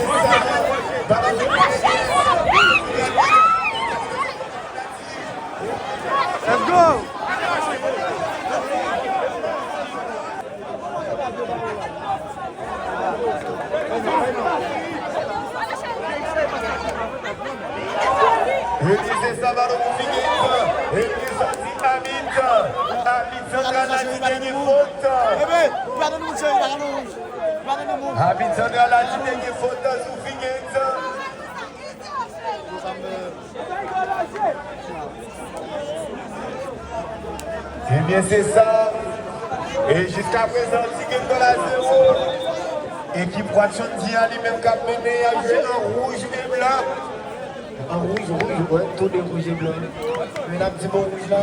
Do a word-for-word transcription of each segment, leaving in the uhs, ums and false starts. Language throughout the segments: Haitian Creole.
se sa. Balon sou Let's go! Redi se sa, balon pou Figens. Redi soti abit. Abit santral la di te gen fot. Abit santral la di te gen fot sou Figens. Ebyen, se sa. E jiskaprezan, ti gen gòl a zewo. Ekip Watchondy a li menm k ap mennen, y ap jwe an wouj e blan. An wouj, wouj, wè, tou de wouj e blan. Men n ap di bon wouj la.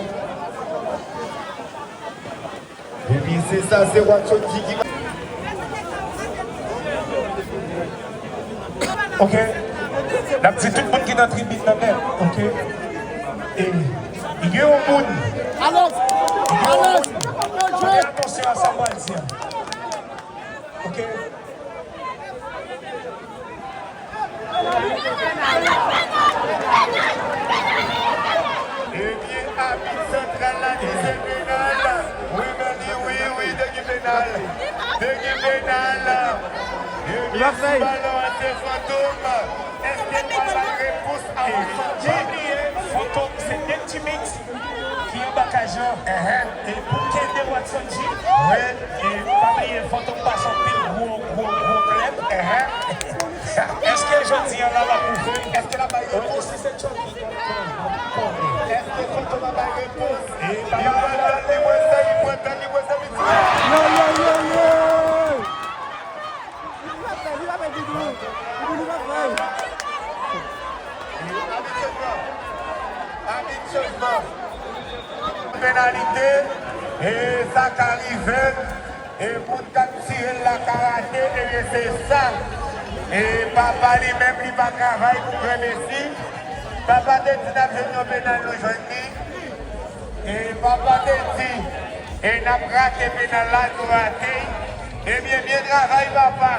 Epi se sa, se Watson G ki va. Ok. N ap di tout moun ki nan tribin nan nèt, ok? E, gen yon moun. Alò, alò, fè atansyon a sa m pral di a. Ok? Ebyen, abit santral la di se penal. Wi, men li, wi, wi, te gen penal. Te gen penal. Ebyen, sou balon an, se Fantom. Èske w pral bay repons a Fantom? Pa bliye, Fantom, se Empty Mix. Ki anba kay Jean. Enhen. E pou kende Watson G. Wi. E pa bliye, Fantom pase anpil gwo, gwo, gwo klèb. Enhen. Èske jodi a la l ap pwouve? Èske l ap bay repons? Wi, si se Chucky, konnen. Èske Fantom ap bay repons? E pa li pral tann, li pral tann, li pral tann, li pral tann. Yo, yo, yo, yo! Li pa fè, li pa fè Didou. Didou, li pa fè. Abit chanjman. Abit chanjman. Penalite. E sa ka rive. E moun k ap tire l la ka rate. Ebyen, se sa. E papa li menm, li pa travay pou gremesi. Papa te di n ap jwenn yon penal, nou jwenn li. E papa te di, e n ap rate penal la, nou rate. Ebyen, byen travay, papa.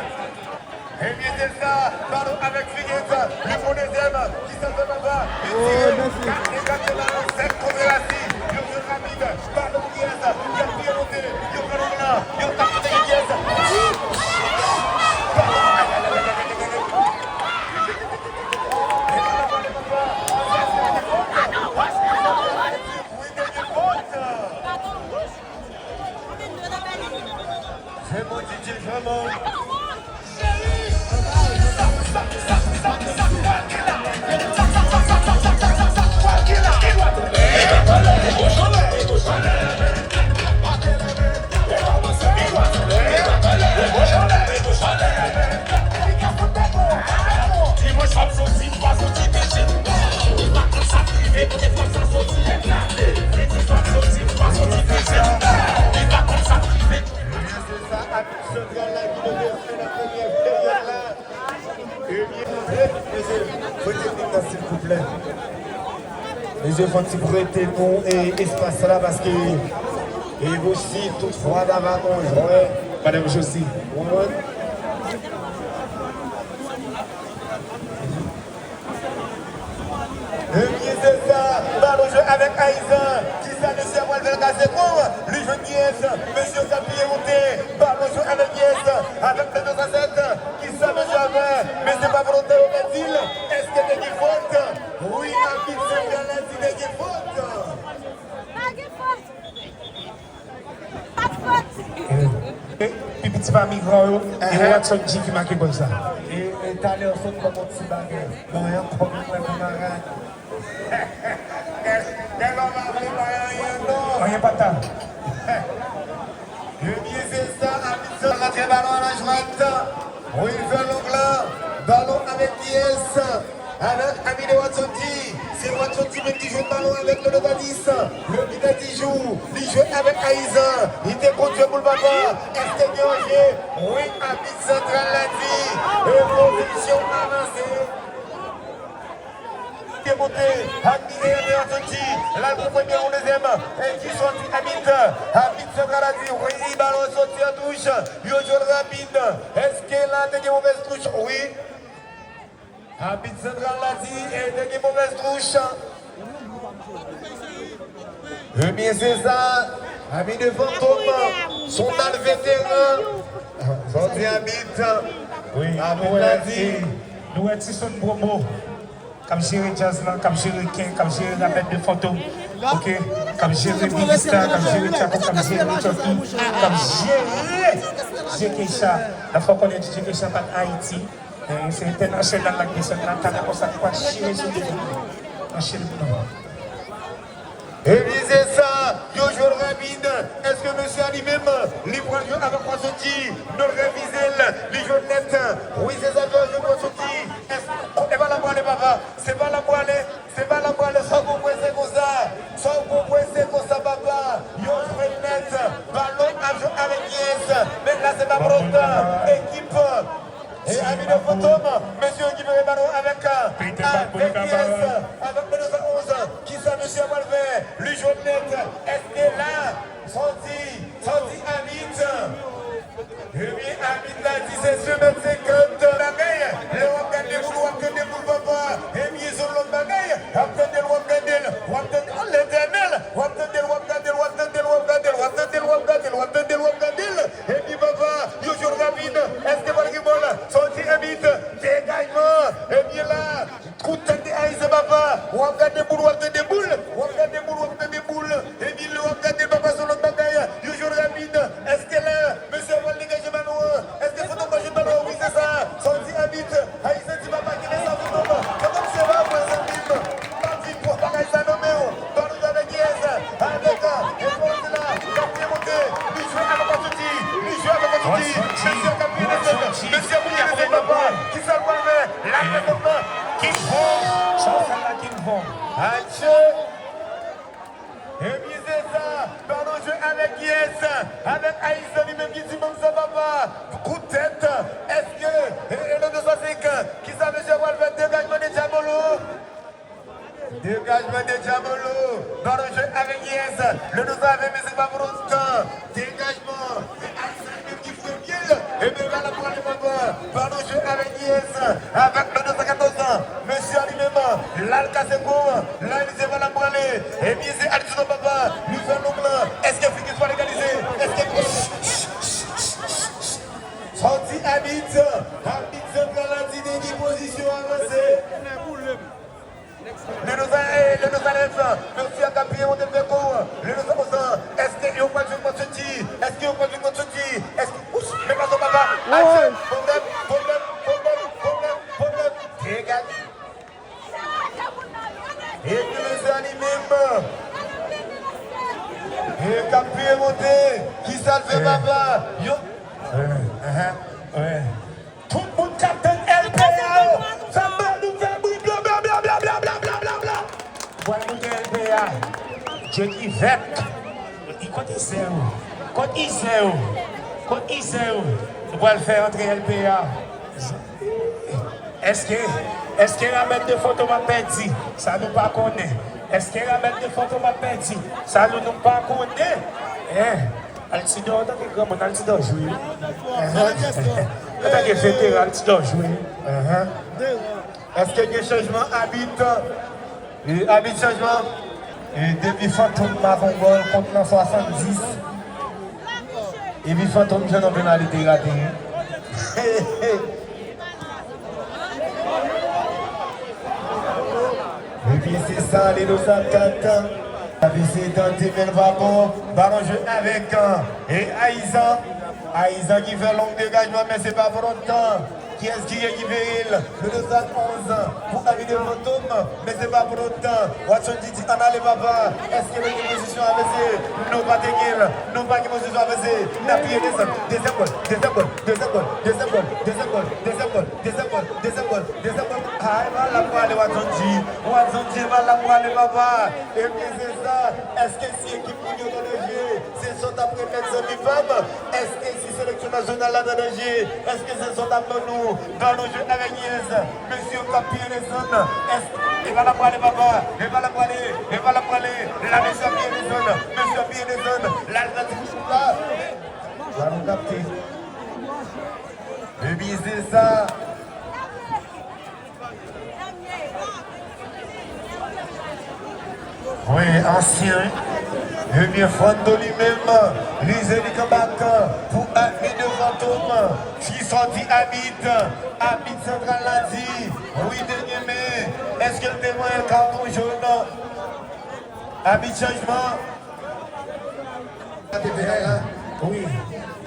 Ebyen, se sa, balon avèk Figueroa, li pran dezyèm, ki sa l fè, papa? Li tire, kat, li gate balon, sèt kontre Rasi, yo jwe rapid, balon pou Kiyès, y ap vire monte, yo pran long lan, yo tap monte Kiyès. Balon, ay, ay, ay, ay, ay, ay, ay. Wi, te gen fòt. Jwe bon, D J, jwe bon. Ebyen, se sa, abit santral la ki devyen fè nan premyè peryòd la. Ebyen, mesye, prete nou nan, silvouplè. Mesye, fò n ti prete nou, e, espas la, paske, e, osi, tout fwa, dava nou jwè. Madanm Josie. Ou konprann? Ebyen, se sa. Balon jwe avèk Ayizan. Kisa mesye a pral fè l kase kou? Li jwenn Yes. Mesye sa piye monte. Balon jwe avèk Yes. Avèk Pedro Sasèt. Kisa mesye a fè? Mesye pa volonte, yo pèdi l. Èske te gen fòt? Wi, abit santral la di te gen fòt. Pa gen fòt. Pa t fòt. E, pi piti pami gran yo, e Watson G ki make gòl sa. E, e talè sot kòm yon ti bagay. Bon, yon kòm yon bagay malad. Nèg la pa vle bay anyen, non. Anyen pa ta. Ebyen, se sa, abit santral la, rantre balon an nan jwèt. Wi, l fè long lan. Balon avèk Yes. Avèk Amide Watson G. Se Watson G menm ki jwenn balon avèk le nèf a dis. Le nèf a dis jou. Li jwe avèk Ayizan. Li te kondui boul papa. Èske gen danje? Wi, abit santral la di. E pozisyon avanse. Te monte. Amide Watson G. L al pou premye ou dezyèm. E ki soti abit. Abit santral la di. Wi, balon soti an touch. Yo jwe l rapid. Èske la te gen movèz touch? Wi. Abit santral la di, e te gen movèz touch. Ebyen, se sa. Amide Fantom, son tal veteran. Sa w di, abit? Wi, abit la di. Nou wè Tison Promo k ap jere djaz lan, k ap jere Ken, k ap jere rapèd de Fantom. Ok? K ap jere Big Star, k ap jere Tchako, k ap jere Chucky, k ap jere J K Cha. N ap fè w konnen J K Cha pa t Ayiti. Eh, se entènasyonal la k desann la, talè konsa, li pral chire sou devan. Anchene pou nou. Ebyen, se sa, yo jwe l rapid. Èske mesye a li menm, li pral jwe avèk Wasonji? Non, l refize l. Li jwe l nèt. Wi, se sa, yo jwe Wasonji. Èske, e pa la pwale, papa. Se pa la pwale, se pa la pwale, sa w konprann se konsa. Sa w konprann se konsa, papa. Yo jwe nèt, balon ap jwe avèk Yes. Men la se pa pwotan. Ekip e Ami de Fantom, mesye yo ki jwe balon avèk, avèk Yes, avèk le deux cent onze. Kisa mesye a pral fè? Li jwe nèt. Èske la, sòti, sòti abit? Ebyen, abit la di se sou mèt senkant. Bagay, lè w ap gade boul, w ap tande boul, papa. Ebyen, se yon lòt bagay. W ap tande l, w ap gade l, w ap tande l, Letènèl. W ap tande l, w ap gade l, w ap tande l, w ap gade l, w ap tande l, w ap gade l, w ap tande l, w ap gade l. Ebyen, papa, yo jwe rapid. Èske pral gen bòl? Sòti abit. Degajman. Ebyen, la. Kout tèt de Ayisyen, papa. W ap gade boul, w ap tande boul. W ap gade boul, w ap tande boul. Epi lè w ap gade, papa, se yon lòt bagay. Yo jwe rapid. Èske la, mesye a pral degaje balon an? Èske Fantom pral jwe balon an? Wi, se sa. Sòti abit. Ayisyen di, papa, kenbe sa, Fantom. Fantom, se pa vre, zanmi m. Pa di pou bagay sa nan men w. Balon avèk Yes. Avèk, e Fonz la. K ap monte. Li jwe avèk Watson G. Li jwe avèk Watson G. Mesye k ap pile sèt. Mesye ap pile sèt, papa. Kisa l pral fè? L ap fè kòb nan. King Von. Sa w fè la, King Von? Atchè! Ebyen, se sa. Balon jwe avèk Yes. Avèk Ayisyen li menm ki di banm sa, papa. Kout tèt. Èske e, e le deux cent cinq? Kisa mesye pral fè? Degajman de Diabolo. Degajman de Diabolo. Balon jwe avèk Yes. Le deux cent vingt, men se pa pou lontan. Degajman. E Ayisyen li menm ki fwe pye l. Ebyen, va la pwale, papa. Balon jwe avèk Yes. Avèk le deux cent quatorze. Mesye a li menm. La l kase kou. La li se va la pwale. Ebyen, se Alcino, papa. Li fè long lan. Èske Figus va legalize? Èske Sòti abit. Abit santral la di Deni pozisyon avanse. Le Nosa, eh, le Nosa lèv. Mesye a k ap piye monte l fè kou. Le Nosa konsa. Èske yo pral jwenn Matsuti? Èske yo pral jwenn Matsuti? Èske, ouch, men pa sa papa. Atchè, pwoblèm, pwoblèm, pwoblèm, pwoblèm, pwoblèm. Degaj. Epi mesye a li menm. E k ap piye monte. Kisa l fè, papa? Yo. Tout moun k ap tann L P A yo, fè bal nou fè bri bla bla bla. Pral moute L P A. Dye ki vèt. Kot Izè yo? Kot Izè yo? Kot Izè yo? Nou pral fè antre L P A. Èske, èske Ramèt de Fantom ap pèdi? Sa nou pa konnen. Èske Ramèt de Fantom ap pèdi? Sa nou, nou pa konnen. Altidor, antanke granmoun, Altidor jwe wi. Antanke veteran, Altidor jwe wi. Èske gen chanjman abit? E, abit chanjman. E, depi Fantom make yon gòl, kont lan swasanndis. Epi Fantom jwenn yon penalite rate wi. Epi se sa, Lelo sa kat. Epi se tante men l pa bon. Balon jwe avèk, e, Ayizan. Ayizan ki fè long degajman, men se pa pou lontan. Kiyès ki rekipere l? Lelo sa onz pou Ami de Fantom. Men se pa pou lontan. Watson Didi, ann ale, papa. Èske nou gen pozisyon avanse? Nou pa te gen l. Nou pa gen pozisyon avanse. N ap piye desann. Dezyèm gòl, dezyèm gòl, dezyèm gòl, dezyèm gòl, dezyèm gòl, dezyèm gòl, dezyèm gòl, dezyèm gòl, dezyèm gòl. Ay, pa la pou ale, Watson G. Watson G, pa la pou ale, papa. Ebyen, se sa. Èske si ekip moun yo nan danje, se sa w t ap remèt zanmi pa m? Èske si seleksyon nasyonal la nan danje, èske se sa w t ap ban nou? Balon jwe avèk Yens. Mesye yo k ap piye desann. Èske, e pa la pou ale, papa. E pa la pou ale. E pa la pou ale. La, mesye ap piye desann. Mesye ap piye desann. La, l nan ti kouch la. Balon kapte. Ebyen, se sa. Wi, ansyen, wi. Ebyen, Fando li menm, li se li k anba kan pou Ami de Fantom, ki sòti abit. Abit santral la di, wi, dènye men. Èske l te voye katon jòn? Abit chanjman. Wi.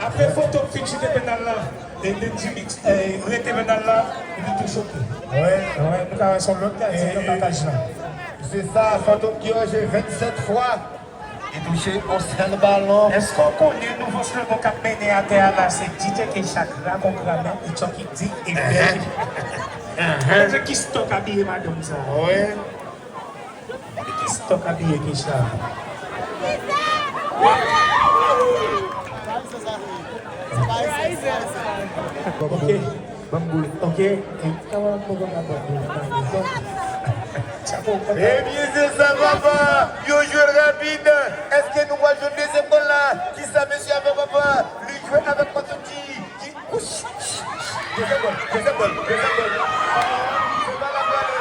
Apre Fantom fin chite penal la, e Dendy Mix, e, rete penal la, li tou choke. Wi, wi, nou ka wè se yon lòt gardyen nan mataj la. Se sa, Fantom ki ranje vennsèt fwa. Li touche yon sèl balon. Èske w konnen nouvo slogan k ap mennen atè a la, se D J K Chakra konkramen, e Chucky D e bèl. Gade ki stòk abiye madanm sa. Gade ki stòk abiye Keisha. Ok. Ban m boul. Ok. E kòman m poko ka ban boul? Chapo, chapo. Ebyen, se sa, papa. Yo jwe l rapid. Èske nou pral jwenn dezyèm gòl la? Kisa mesye a fè, papa? Li jwe avèk Matsuki. Dezyèm gòl, dezyèm gòl, dezyèm gòl. Se pa la pwale.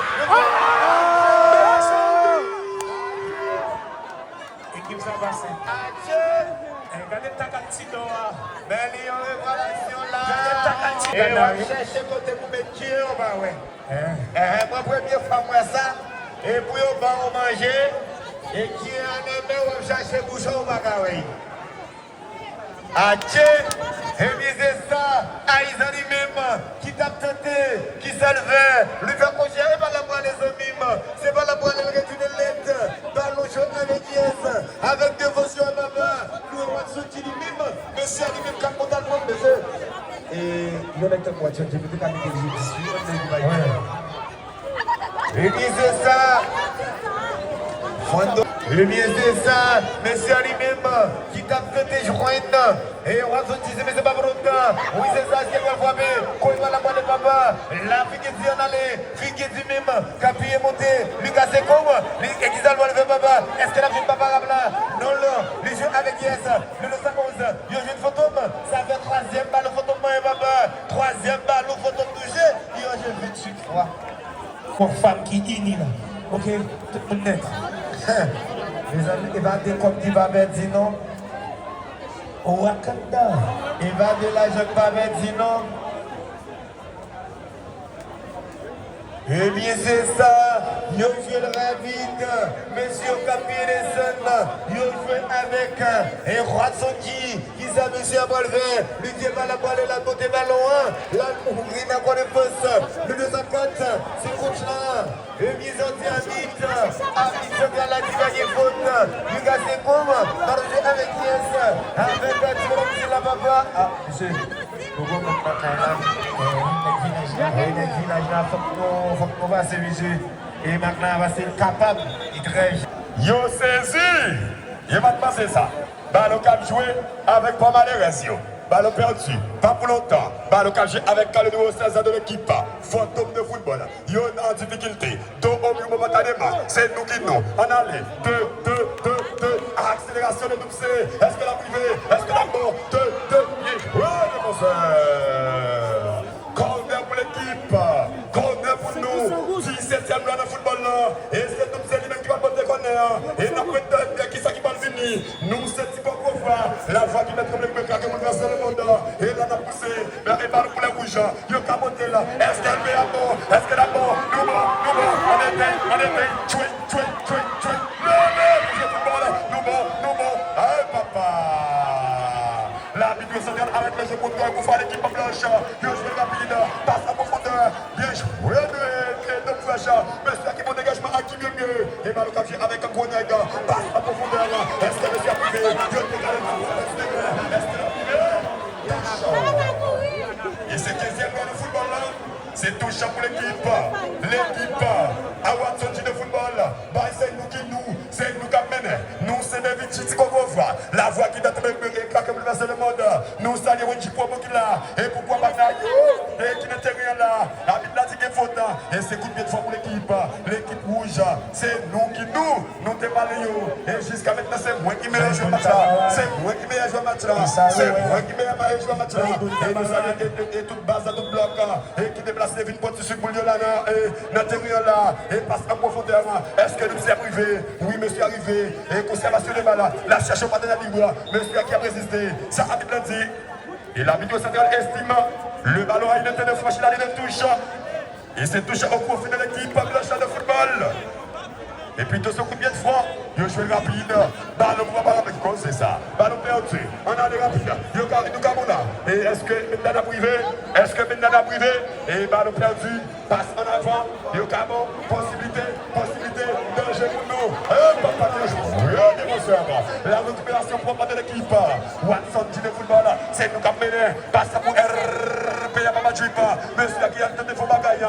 Ekip sa pase. Adje! Eh, gade takal ti do a. Men li yon revelasyon la. Gade takal ti do a. E w ap chèche kote pou met kye yo pa wè. Eh, mwen premye fwa m wè sa. E pou yo ba w manje, e kye a nan men w ap chache bouch ou pa ka wè. Atche! Ebyen se sa, Ayizan li menm ki t ap tante, ki sa l fè? Li fè konchè, e pa la pwale zanmi m, se pa la pwale l retounen lèt. Balon jwe avèk yès, avèk devansyon a papa, Louis Watson ki li menm, mesye a li menm k ap kontan l pran mesye. E yon nèg tankou Watson ki pou te ka mete l jwe dis wi, yon nèg ki pa Ebyen se sa. Fando. Ebyen se sa. Mesye a li menm ki t ap tante jwenn. E w ap sot di se mesye pa pran tan. Wi se sa, èske l pral frape? Kote l pral ap pale papa? La figi di ann ale. Figi di menm k ap piye monte. Li kase kou. Li e kisa l pral fè papa? Èske l ap jwenn papa rap la? Non, non. Li jwe avèk yès. Numéro san onz. Yo jwenn Fantom. Sa fè twazyèm balon Fantom manyen papa. Twazyèm balon Fantom touche. Li ranje venntuit fwa. Fòk fanm ki ini la. Ok? Tout moun nèt. Mezanmi, e pa de kòb ki pa pèdi non. Wakanda. E pa de lajan ki pa pèdi non. Ebyen se sa, yo jwe l rapid. Mesye yo k ap byen desann, yo jwe avèk, e Watson ki Kisa mesye a pral fè? Li te pa la pwale la pote balon an. La ouvri nan kò defans. Nimewo kat, se kouch la. Ebyen sòti abit. Abit santral la di pa gen fot. Li kase kou. Balon jwe avèk yès. Avèk ti bonòm ki la papa. Ah, mesye. Nou konprann bagay la. Eh, nèg vilaj la. Eh, nèg vilaj la. Fòk nou, fòk nou pase, mesye. E Magnan pase l kapab. Li trè. Yo sezi. Yo pa t panse sa. Balon k ap jwe avèk pa malerèz yo. Balon pèdi, pa pou lontan. Balon k ap jwe avèk Kalo nimewo sèz de lekip Fantom de foutbòl. Yo nan difikilte. Do o mi momentaneman. Se nou ki nou. Ann ale. De, de, de, de. Akselerasyon de Doubse. Èske l ap rive? Èske l ap bon? De, de, li. Wi, defansè. Kònè pou lekip. Kònè pou nou. Disètyèm la nan foutbòl la. E se Doubse li menm ki pral pote kònè a. E n ap wete de kisa ki pral vini. Nou se ti pòkofwa. Lavwa ki mèt konplèt mwen klake moun nan se lemonn. E la n ap pouse. E balon koulè wouj. Yo ka pote la. Èske l pe ap bon? Èske l ap bon? Nou bon, nou bon. Ann etèn, ann etèn. Tchwe, tchwe, tchwe, tchwe. Leve, nou jwe foutbòl. Nou bon, nou bon. Ay, papa. Labit yo santral avèk mesye kontwòl pou fè lekip blanch. Yo jwe rapid. Pas an pwofondè. Byen jwe de, de, de frèch. Mesye ki bon degajman ak ki byen byen. E balon k ap jwe avèk gwo nèg. Pas an pwofondè. Èske mesye ap rive? Yo te gade nan pwofondè. Èske l ap rive? Touch. E se kenzyèm gòl nan foutbòl la. Se touch pou lekip. Lekip a Watson G de foutbòl. Bay se nou ki nou. Se nou k ap mennen. Nou se David Chitiko Grovra. Lavwa ki date men e klake pou vèse lemonn. Nou salye Wendy Promo ki la. E poukwa pa Nayou? E ki nan teren an la. Abit la di gen fot. E se kout pye fò pou lekip. Lekip wouj. Se nou ki nou. Nou te pale yo. E jiska mentnan se mwen ki meyè jwè match la. Se mwen ki meyè jwè match la. Se mwen ki meyè jwè match la. E nou salye e, e, e tout baz la, tout blòk. E ki deplase vin pran ti sik pou l yo la nan, e, nan teren an la. E pas an pwofondè. Èske nou se ap rive? Wi, mesye a rive. E konsèvasyon de bal la. La chèche yon patnè lib. Mesye a ki ap reziste. Sa abit la di. E labit yo santral estime le ballon a une tête de franchir la ligne de touche. E se touche au profit de l'équipe blanche de football. Epi tou se kout pye fò. Yo jwe rapid. Balon pou papa rapid. Konn se sa. Balon pèdi. Ann ale rapid. Yo ka, nou ka bon la. E èske Bendana ap rive? Èske Bendana ap rive? E balon pèdi. Pas ann avan. Yo ka bon. Posiblite. Posiblite. Danje pou nou. E papa danje. Yo defanse avan. La récupération propre de l'équipe. Watson G de football. Se nou k ap mennen. Pas pou R P A Papa Drip. Mesye ki al tante fon bagay.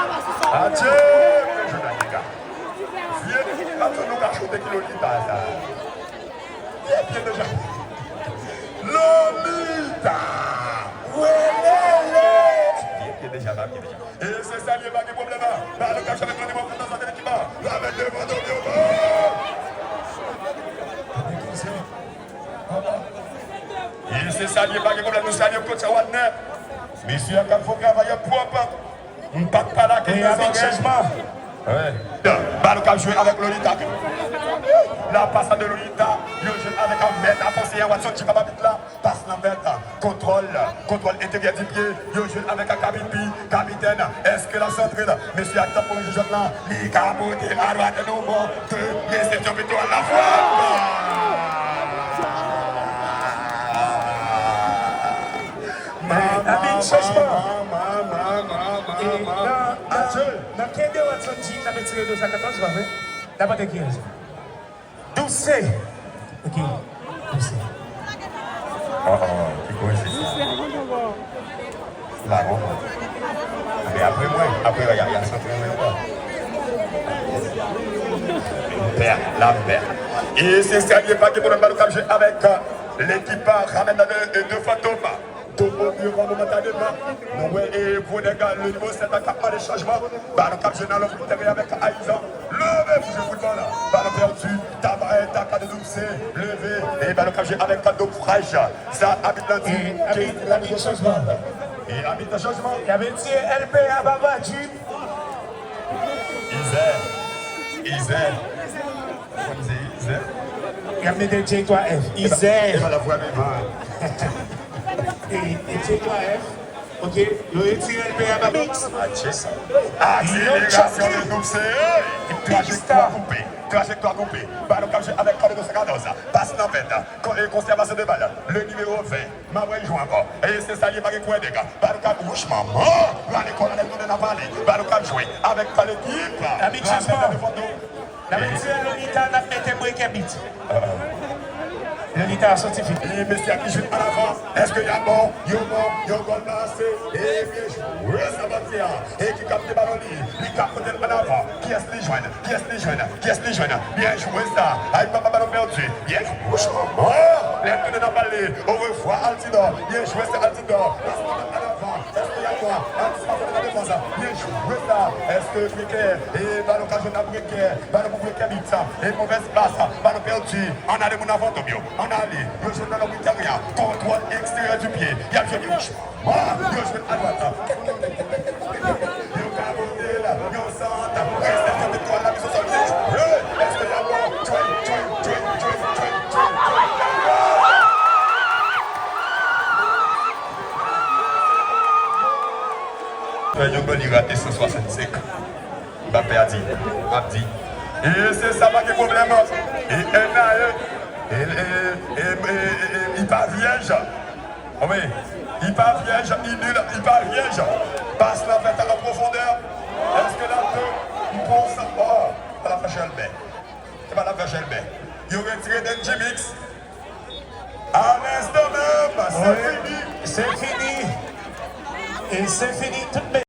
Adje, mwen jwenn a Nika. Vye, pa tou nou ka choute ki Lolita sa. Vye pye deja. Lolita! Welele! Vye pye deja, pa vye deja. E se sa l ye, pa gen pwoblèm. Balon k ap chante nan nivo kontan sa, gen ekip la. L ap met devan domino. E se sa l ye, pa gen pwoblèm. Nou salye kotch Wadner. Mesye a k ap fè yon travay pwòp. M pa t pale ak Wi, avèk chanjman. Wi. Balon k ap jwe avèk Lolita. La pasa de Lolita. Yo jwe avèk a mèt a panse a Watson ki pa babit la. Pas nan vèt, kontwòl, kontwòl enteryè di pye, yo jwe avèk a Kabipi, kapitèn, èske l ap santre l? Mesye a t ap pran jòt la, li ka pote adwat nou bon, ke resepsyon pito a la fwap! Abin chanjman. E nan, nan, nan ke de Watson G, n ap etire de sa katòz, pa vre? N ap antre kiyès? Douse. Ok. Douse. Ah, ah, ki koze Baron. Men apre mwen, apre Yaya, sa fè mwen wè. M pè, la m pè. E se serye, pa gen pwoblèm, balon k ap jwe avèk, euh, lekip, euh, Ramèn de, de Fantom. Topo Biro momentaneman. Nou wè, e gwo nèg, le nimewo sèt k ap mande chanjman. Balon k ap jwe nan lòt teren avèk Ayizan. Leve pou jwe foutbòl. Balon pèdi. Taba, e Taka de Doubse. Leve. E balon k ap jwe avèk Doub Fraj. Sa abit lan di. E abit, abit chanjman. E abit chanjman. Y ap retire L P A Baba Jeep. Izè. Izè. Kòm se Izè. Y ap mete J twa F. Izè. E pa, e pa la vwa menm. E, e J twa F. Ok, yo retire L P A Baba Jeep. Atchè sa. Akselerasyon de Doubse. Trajektwa koupe. Trajektwa koupe. Balon k ap jwe avèk Carlos Cardoza. Pas nan vèt. Kon-, e konsèvasyon de bal. Le nimewo ven. Mwen jwe ankò. E se sa li ye, pa gen kouwè nèg. Balon k ap, wouch manman. Rale kò l, ale tounen nan pale. Balon k ap jwe avèk lekip. Abit chanjman. N ap retire Lolita, n ap mete Breke Beat. Lolita a soti fini. E mesye a ki jwe an avan. Èske y ap bon? Yo bon, yo gòl lanse. E byen jwe sa, bandi a. E ki kapte balon li. Li ka pote l an avan. Kiyès li jwenn? Kiyès li jwenn? Kiyès li jwenn? Byen jwe sa. Ay, papa, balon pèdi. Byen jwe. Oh! Lè tounen nan pale. Orevwa, Altidor. Byen jwe sa, Altidor. Pas nan an avan. Èske y ap pran? Antisipasyon de la defans. Byen jwe sa. Èske Breke? E balon ka jwenn nan Breke. Balon pou Breke Beat sa. E movèz pas. Balon pèdi. Ann ale moun nan Fantom yo. Ann ale. Yo jwenn nan lòt teren an. Kontwòl eksteryè di pye. Y ap jwe byen. Yo jwenn adwat. Yo ka pote l, yo sant, resèpsyon de twal la, misyon sòl, jwe, èske y ap bon? Jwe, jwe, jwe. Fè yon gòl, li rate san swasannsenk. Mbappé a di, ap di. E se sa, pa gen pwoblèm. E N A E, e, e, e, e, e, e, li pa vyèj. Wi, li pa vyèj, li nil, li pa vyèj. Pas la fèt an pwofondè. Èske l ap te? Li pran sa. Oh, pa la fè Jèlbè. Se pa la fè Jèlbè. Yo retire Denji Mix. A lenstan menm, se fini. Se fini. E se fini. Tout